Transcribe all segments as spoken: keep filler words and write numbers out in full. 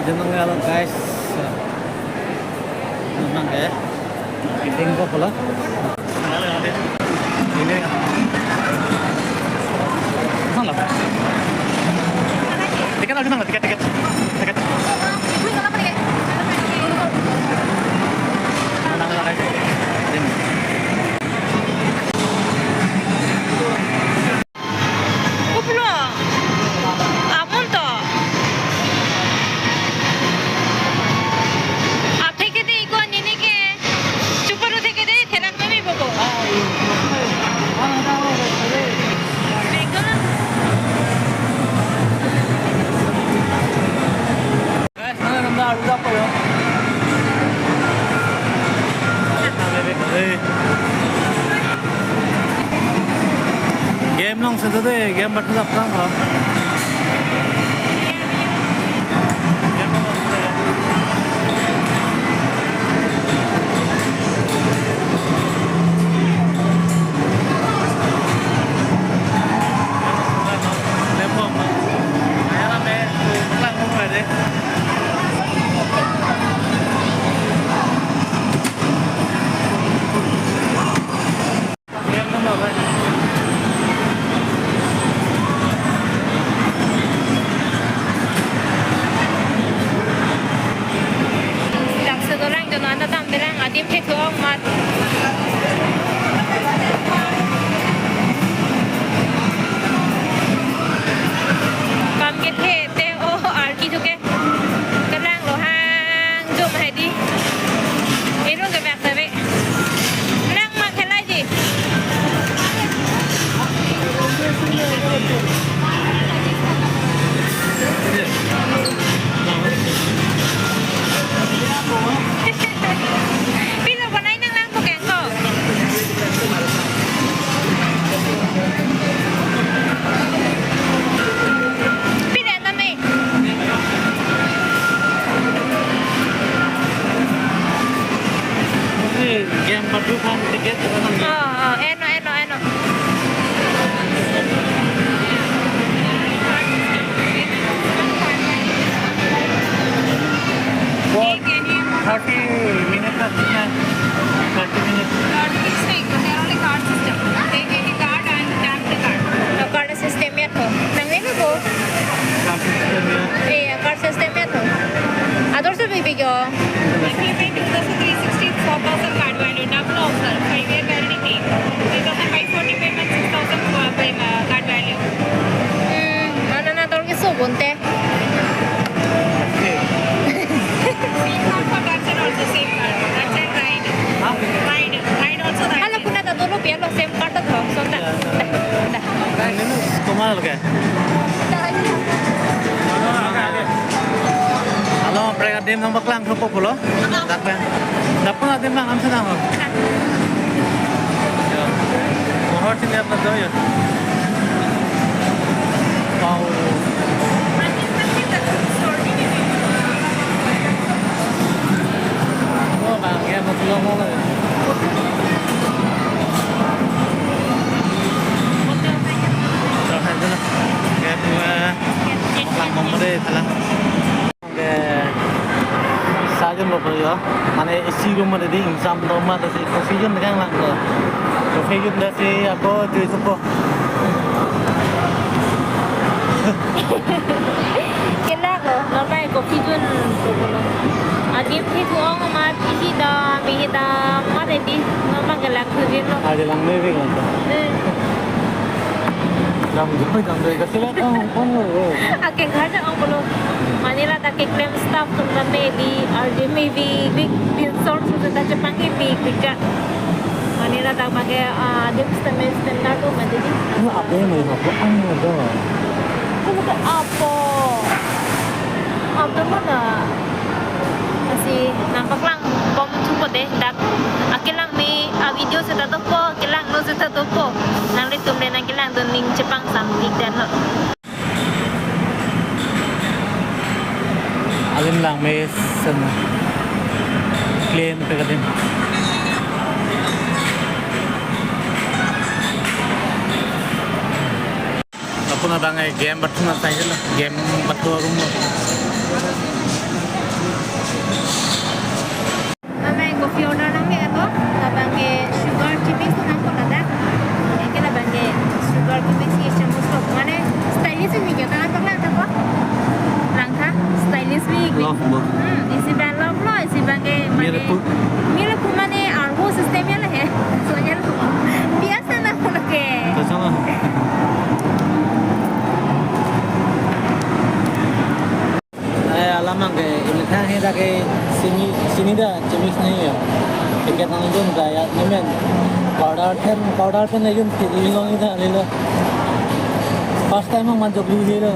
Jangan ngalor, guys. Memang ya. Penting kok pula. Ini. Mana? Tiket lagi mana? Tiket, tiket. Tiket. Mana, mana, guys? Ini. Kopilo? Amun to. Atheke de iko anini ke. Chuparu theke de therak nami bobo. Guys, nang nang alu dapo yo. Game along si do de, game bat dap tang ha. Dak si dolang, jono anta tam berang, adim phe thu-ong amat. Kam kethe te o arki thuke. Kelang lo hang jom hai di. Irung ke mek sabe. Nang ma khelai di. Pilo bonai nang lang bukan ko. Pide tame. Ini game badu kan tiket apa kan? Oh, oh, eno, eno, eno. What? Thirty minutes na? Thirty minutes. Thirty minutes. They only card system. They give you card and tap the card. Oh, card system ya to. Nang ini ko? Card system ya. Iya, card system ya to. Atur se bibi jo. If you pay two thousand three sixty, four thousand card value, double offer, five year validity. Three thousand five forty payment, six thousand for pay, uh, card value. Hmm, mana na tor ke so bonte. Same card for that side also, same card. That side ride. Huh? Ride. Ride also that side. Hala kuna ta dolo pia lo same card ta thong son ta. Yeah, yeah. Da. Da. Ini kemana lo ke? Da. Halo, mereka adim nang paklang ke pulo. Dak pen. Dak pen adim nang amsa nang. Ya. Mohor sini apa tuh ya? Wow. Oh, bang, ya, mau pulang mau lah. Terus aja lah. Ya, dua. Pulang mau deh, salah. Ke sajon lo yo, mane A C room mane di exam do mane si coffee jun kang lang lo. Coffee jun da si ako jui supo. Kena ko, lo mai coffee jun ko lo. Adim phe thu-ong amat isi da, mi da, mane di, lo mai kelang thu jin lo. Ada lang me bing lo. Eh. Dam joi dam joi kasi lang ang pon lo. Ake ghaja ang pulo. Mane ladak keklem staff atum ta me di, arje me bi, big din sort sort ta chepang ke bi, big ja. Mane ladak bage, ah, adim stem standard lo mane di. Ano apo mo ha ko ang mo do. Ano ka apo? Apo mo na. Lasi nang paklang bom thupo de dak. Akelang me a video seta dopo, kelang lo seta dopo. Nanglitum le nang kelang dun ning chepang sam dik dan lo. Alim lang me sen clean pe kadin. Apun abang ai game batu na tayo lo, game batu room lo. Mama, coffee order nangji ako, labang ke sugar chimix nangkok ladak. Anke labang ke sugar chimix si chamus kok. Mane stylist mi kya tangan paklang ta ko? Langtha, stylist mi. Love bo. Hmm, isi abang love lo, isi abang ke mane. Mile pu. Mile pu mane arvo system ya la he. So ya lo. Biasa na ko ke. Kacang lah. Eh, alam abang ke, ini kan he dak ke sini, sini dak, chimix nahi ya. Ticket nangdun ta ya, nemen. Order pen, order pen nangdun, ti ilong ida lilo. First time abang manjok lu lilo.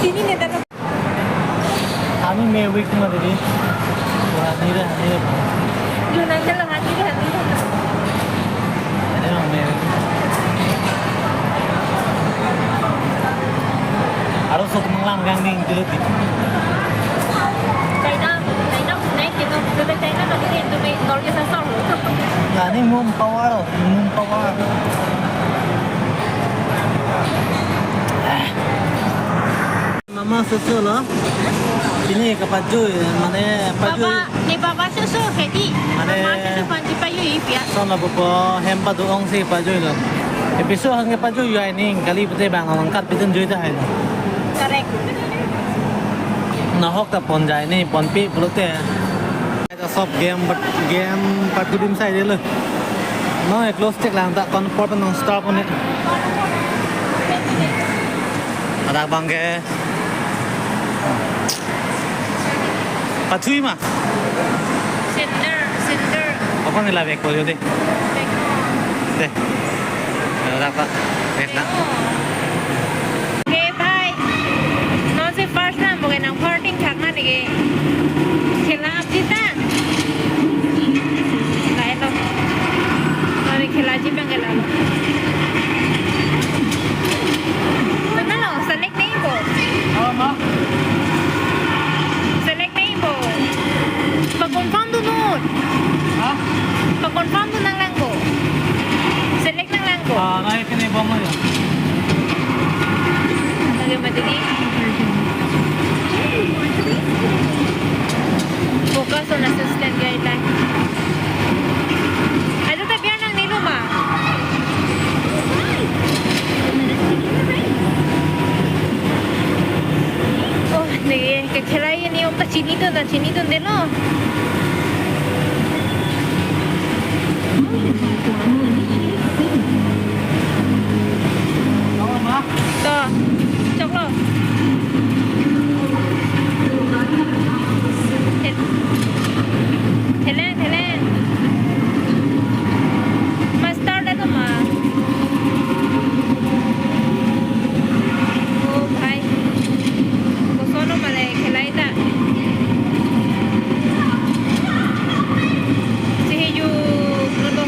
Sini ne dak. Kami me week ma tadi. Wah, nira, nira. Lu nang jalan hati, hati. Aro sok manglang gang ning tilut. China, China, naik gitu. Sudah China tadi itu me, kalau kita sahur. Nah, ini mum power, mum power. Mama susu lo. Ini kepajui, mane pajui. Papa, ni papa susu hedi. Mane mama susu panji pajui ipia. Son lo popo hem padu ong si pajui lo. Episode hangke pajui yai ning kali pute bang langkat pitun jui ta hai lo. Correct. Nahok ta pon jai ni pon pi pulote. Sob game, but game part kudim sai de lo. No, e close check lang ta kon por nang start pon ne. Ada bang ke. Pachui ma. Center, center. Apa ni la bek ko yo de. Bek. De. Ada apa? Bek na. Hey bhai, non si first time bo ke nang party thak na dege. Khela apji ta. Lai to. Mane khela ji bang ke la. Kunalo, select nangji bo. Apa? Select nangji bo. Pa-confirm dunnon. Ha? Pa-confirm dun nanglang bo. Select nanglang bo. Ah, naik ini bom aja. Lagi mati di. Focus on assistant guideline. Ajo ta biar nang nilo ma. Oh, neke khela ni om ta chinidun, ta chinidun de lo. To, choklo. Thel-, thelen, thelen. Master da to ma. Oh, bhai. Koson lo mane khela ta. Cheheju lo to.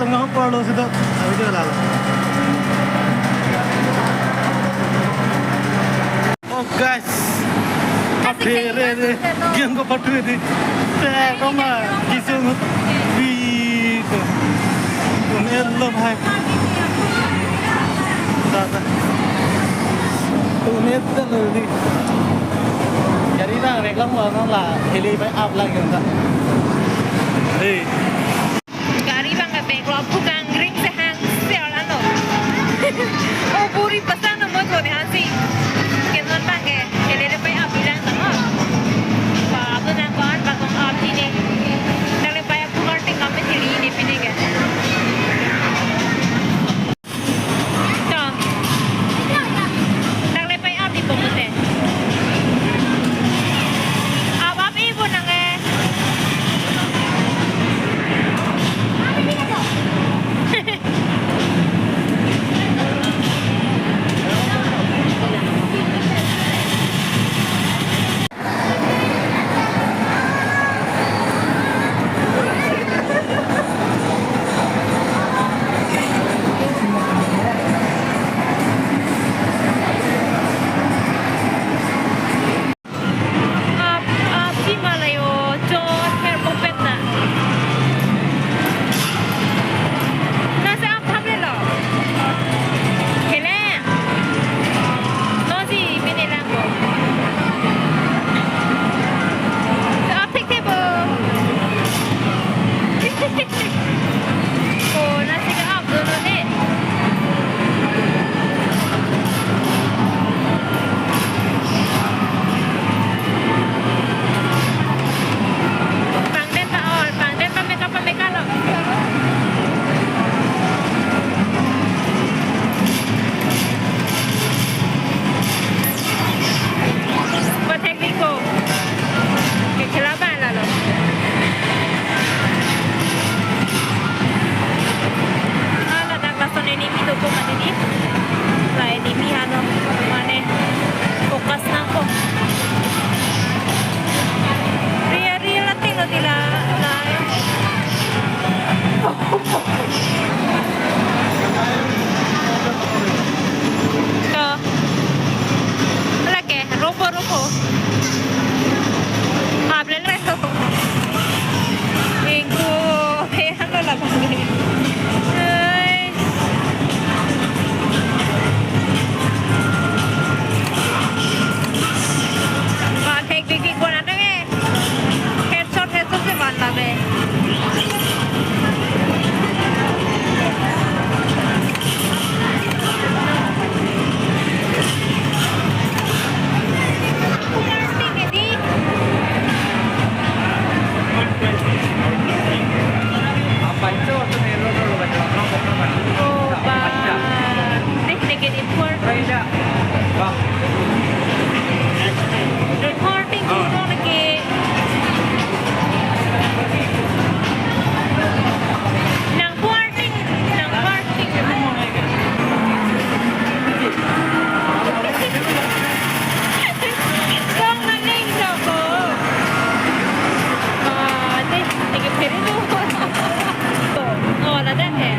Nang parlo sih tuh, tapi dia lalu. Oh guys, pathere de, giang ko pathere de. Teh, koma, kisung, wih, tuh. Tuh, elom hai. Tata. Tuh, net dah lo ni. Jadi bang, reklam mau nong la, heli pai up lagi nong. Hei. Gari bang ke bag lo apu kangring sehang se ola no. Oh, buri pasang no mo thone hansi. Ke non bang ke, ke le le pai up bilang tamo. Pa apu nang ko an bang kong up di ne. Nang le pai up kong ting kami tili ne pine ke. To. Nang le pai up di pong te. Up up ibu nang eh. Ap, ap, si malayo, jo, her popet na. Nasi ap thap le lo. Hele. No si, mene lang ko. Ap thek thek bo. Oh, nasi ke ap do no ne. Pangdet ta all, pangdet pameka pameka lo. Pathek ni ko. Ke khela ba la lo. Hala dak lason enemy do ko mane ni. La enemy hano mane focus nang ko. Ria ria la tilo tila la. To. Lake, ropo, ropo. Aap le le to. Ingko, he, hano la bang. Ai. Ba, thek bik bik bon ateng eh. Headshot, headshot si van lave. Oh, ba. Deh, negative four. Recording ko lagi. Nang recording, nang recording. Kong maning doko. Ah, deh, lagi peri tu. Oh, ladak eh.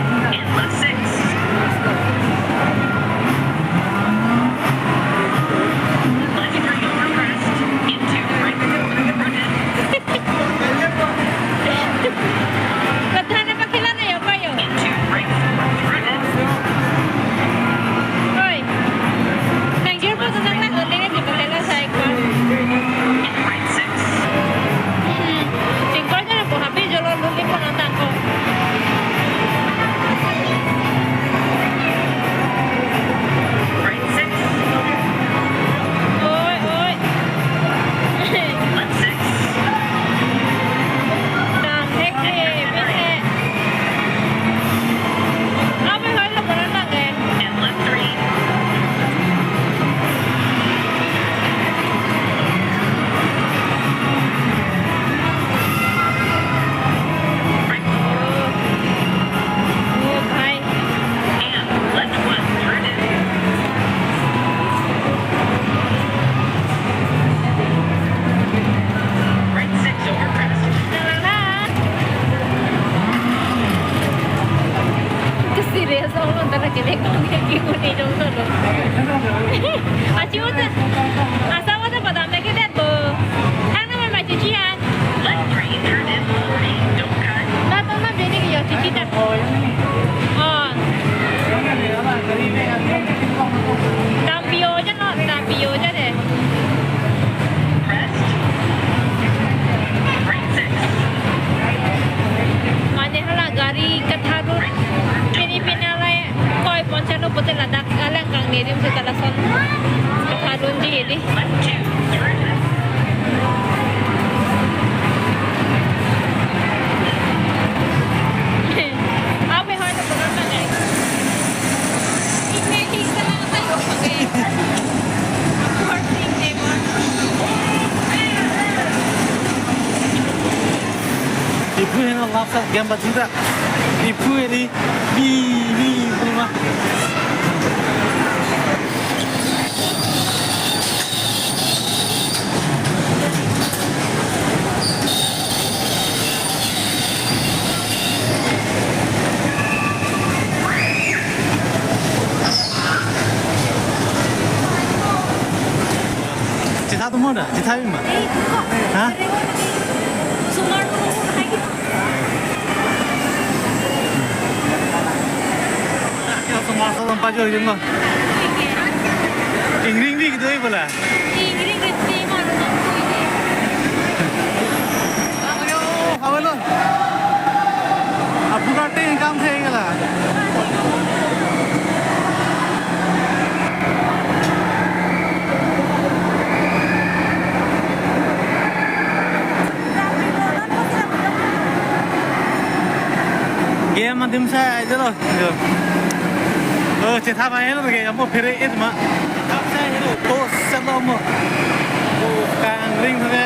Solo tara kele kong ke ki kuni jong solo. Achi uta. Asa uta padam lagi det bo. Hang nama mai chichi han. Left three, turn in forty, don't cut. Na to na bini ki yo chichi ta. Oh. Dam pio ja no, dam pio ja de. Press. Right six. Mane hala gari kathadun pini pini alai koi ponchalo pute ladak alang kangni adim seta lason kathadunji hedi. Ape hoi to program na nai. Ikne thik sa lang tayo pake. Poor thing they want. Iphu heno lapsa game ba juda. Iphu eri bi bi buma. Chetha tu mo da? Chetha ma? Ha? Sumar so lampa jo jeng lo. Ingring di gitu ya bola. Ingring gitu ya, malu lampu ini. Ayo, hawalo. Abu kate kam the gala. Game adim sa aja lo. Yo. Oh, chetha mai lo ke, amo phere et ma. Tap sa hero, to sa lo mo. Oh, kangring thane.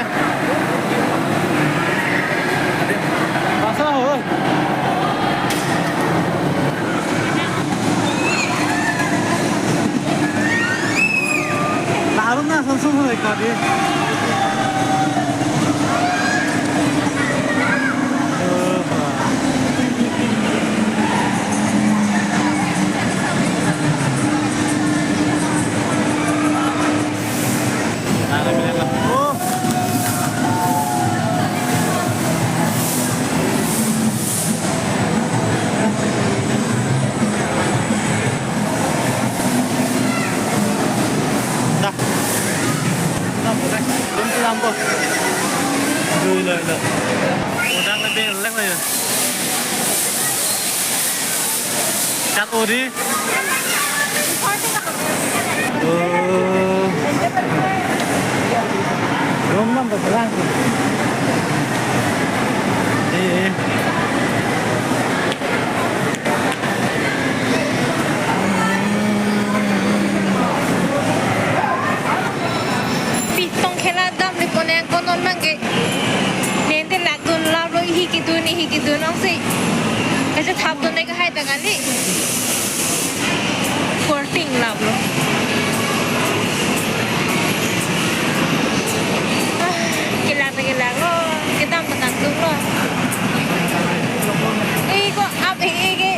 Basa ho. Larun na son son hoy kadi. Oh. Dah. Dah, boleh. Belum pulang tuh. Aduh, ilah, ilah. Udah lebih leleng lah ya. Kat odi. Oh. Roman berperang. Eh. Pitong khela damri pone konon mangke. Nente lakdun laplo, ihi kedun, ihi kedun nangsi. Kachethapdun ne kahai ta kali. Korting laplo. Ah, kelak ta kelaklo, kedam ta kangtunglo. Eh, ko ap eh eh ke.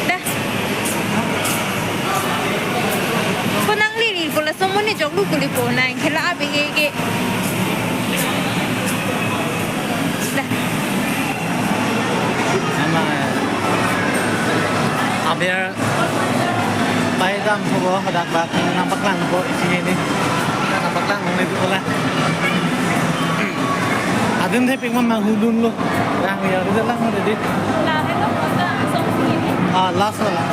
Dah. Ko nanglili pu laso amonit joklo kuli pu nang khela ap eh eh ke. Dah. Ama aber pai dam ko hadak bak nangpaklang ko isi ini. Nangpaklang nang itu lah. Adim thepik ma manghudunlo. Lang ya, udah lang udah di. Lah, itu kota song sini. Ah, last lah.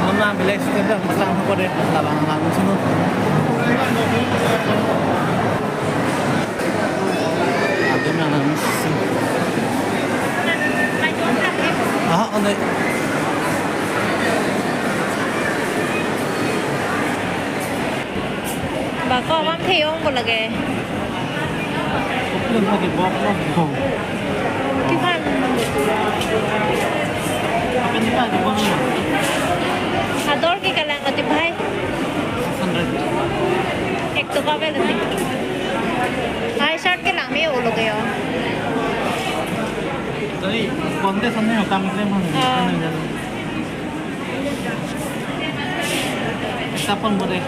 Mama bilang sudah dah lang ko deh. Labang lang sini. Adim lang sini. Aha, onde. Bako abang theyong ko lage. Belum lagi bok bok bok. Kipan? Apa ni, Pak, di bawah ni? Ador ke kalang ati bhai. Hundred. Ek toka bel ati. Ante samne kam klem han. Ah. Kapon bore.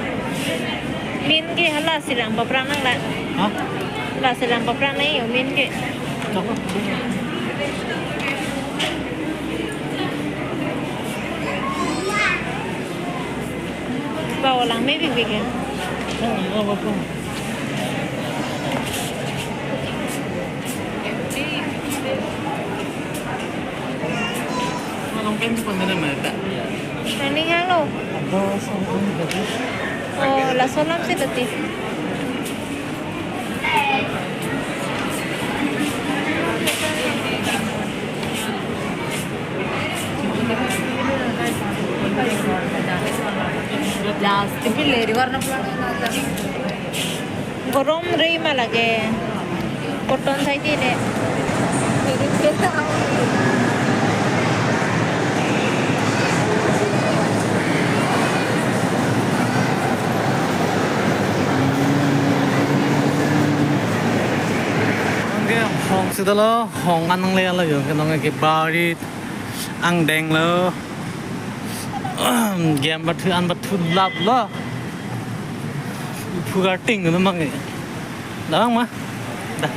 Min ke hala silang paprang nang la. Ha? La silang paprang nang yo min ke. Kapon. Ba olang me big big ya. Oh, oh, oh, oh. Nang pen pon na mata. Nani halo? Oh, laso alam si tati. Plastic bileri warna pula. Gorom rei ma lage. Cotton saidi ne. Anke hong si dolo, hong an nangle lo yo, ke nong ke barit angdeng lo. Game bathu an bathu lap lo. Phuga ting lo mang e. Damang ma. Da.